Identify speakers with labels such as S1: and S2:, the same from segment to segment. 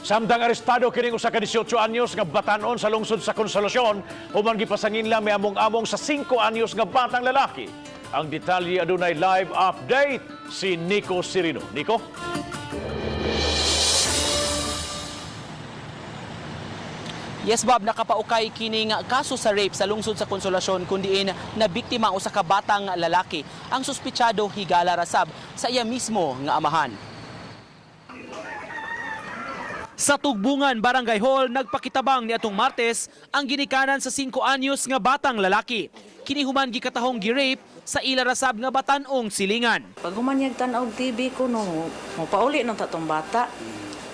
S1: Samtang arestado kining usa ka 18 anyos nga batanon sa lungsod sa Konsolasyon human gipasanginla miamong-among sa 5 anyos nga batang lalaki. Ang detalye, adunay live update si Nico Sirino. Nico?
S2: Yes, Bob, nakapaukay kining kaso sa rape sa lungsod sa Konsolasyon kun diin na biktima ang usa ka batang lalaki. Ang suspitsado, higala rasab sa iya mismo nga amahan. Sa Tugbungan Barangay Hall, nagpakitabang niadtong Martes ang ginikanan sa 5 anyos nga batang lalaki. Kini human gikatahong gi-rape sa ila rasab nga batan-ong silingan.
S3: Pag human niyag tan-aw TV ko no, mo pauli nang tatong bata.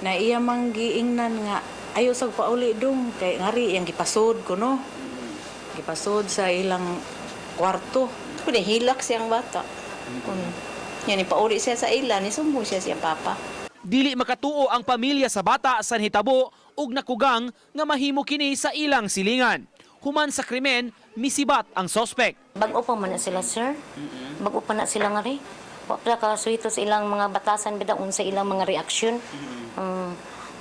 S3: Na iya mang giingnan nga ayo sag pauli dong kay ngari iyang gipasod ko no. Gipasod sa ilang kwarto.
S4: Kung hilak siyang bata. Kung yan, ipauli siya sa ila, nisumbong siya siyang papa.
S2: Dili makatuo ang pamilya sa bata sa nahitabo ug nakugang nga mahimo kini sa ilang silingan. Human sa krimen, misibat ang sospek.
S5: Bag-o pa man na sila, sir. Bag-o pa na sila nga rin. Wa pa kasuhito sa ilang mga batasan bitaw unsa ilang mga reaksyon.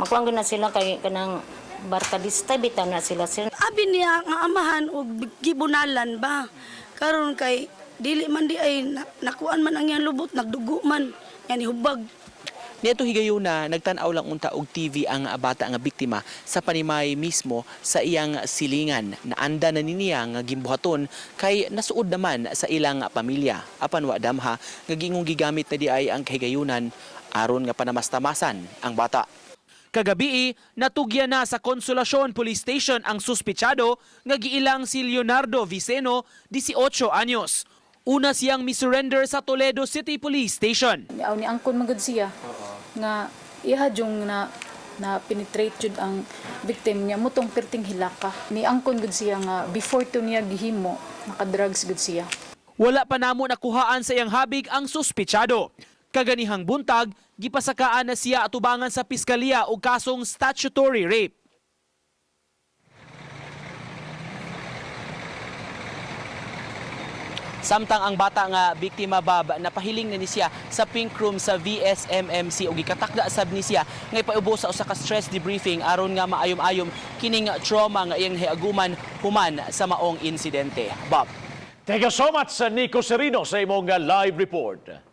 S5: Magkuan gyud na sila kay kanang barkadista bitaw na sila, sir.
S6: Abi niya nga amahan og gibunalan ba, karon kay dili man di ay nakuan man ang iyang lubot, nagdugo man yan, hubag.
S2: Niadto higayuna, nagtan-aw lang unta og TV ang bata nga biktima sa panimay mismo sa iyang silingan. Naanda na ni niya nga gimbuhaton kay nasuod naman sa ilang pamilya. Apan wa damha nga giingong gigamit na diay ang kahigayunan aron nga panamastamasan ang bata. Kagabii, natugyan na sa Consolacion Police Station ang suspitsado nga giilang si Leonardo Viceno, 18 anyos. Una siyang misurrender sa Toledo City Police Station.
S7: Aw ni angkon magud siya nga iha jung na na penetrate jud ang victim niya mutong perting hilaka ni angkon gud siya nga before to niya gihimo, naka-drugs gud siya.
S2: Wala pa namo nakuhaan sa iyang habig ang suspitsado. Kaganihang buntag, gipasakaan na siya atubangan sa piskalya og kasong statutory rape. Samtang ang bata nga biktima, Bob, napahiling na ni siya sa pink room sa VSMMC ug gikatakda sab ni siya nga ipaubo sa usa ka stress debriefing aron nga maayom-ayom kining trauma nga iyang nahiaguman human sa maong insidente. Bob.
S1: Thank you so much, Nico Serino, sa imong live report.